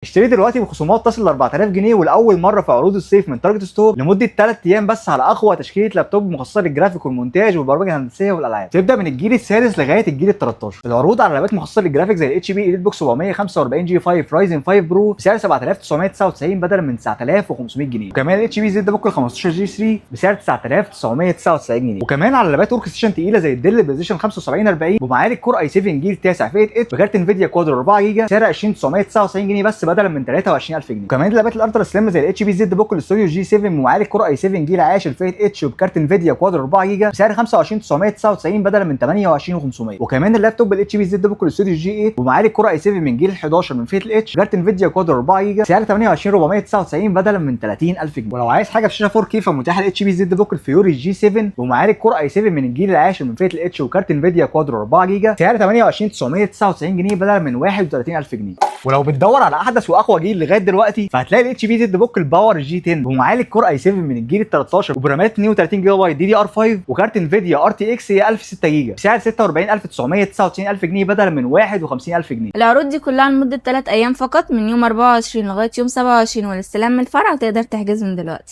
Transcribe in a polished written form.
اشتري دلوقتي بخصومات تصل ل 4000 جنيه ولاول مرة في عروض الصيف من تارجت ستور لمدة 3 ايام بس على اقوى تشكيله لابتوب مخصصة للجرافيك والمونتاج والبرمجة الهندسية والالعاب، تبدا من الجيل السادس لغاية الجيل ال 13. العروض على لابات مخصصة للجرافيك زي ال HP EliteBook 745 G5 Ryzen 5 Pro بسعر 7999 بدلا من 9500 جنيه، وكمان ال HP ZBook 15 G3 بسعر 9999 جنيه، وكمان على لابات workstation تقيلة زي ال Dell Precision 7540 بمعالج Core i7 جيل 9 فئة H بكارت Nvidia Quadro 4 جيجا سعر 20999 جنيه بس بدلا من 23000 جنيه. وكمان لابات ال ultra slim زي ال HP ZBook ال Studio G7 بمعالج Core i7 جيل 10 فئة H وبكارت Nvidia Quadro 4 جيجا بسعر 25999 بدلا من 28500. وكمان اللابتوب ال HP ZBook ال Studio G8 بمعالج Core i7 من جيل 11 من فئة ال H بكارت Nvidia Quadro 4 جيجا سعر 28499 بدلا من 30000 جنيه. ولو عايز حاجة في شاشة 4K فمتاح ال HP ZBook ال Fury G7 بمعالج Core i7 من الجيل العاشر من فئة ال H وكارت Nvidia Quadro 4 جيجا سعر 28999 جنيه بدلا من 31000 جنيه. ولو بتدور على احدث واقوى جيل لغاية دلوقتي فهتلاقي ال HP ZBook ال Power G10 بمعالج Core i7 من الجيل ال 13 وبرامات 32 جيجا بايت DDR5 وكارت Nvidia RTX A1000 6 جيجا بسعر 46999 الف جنيه بدلا من 51000 جنيه. العروض دي كلها لمدة 3 أيام فقط، من يوم 24 لغاية يوم 27، والاستلام من الفرع، وتقدر تحجز من دلوقتي.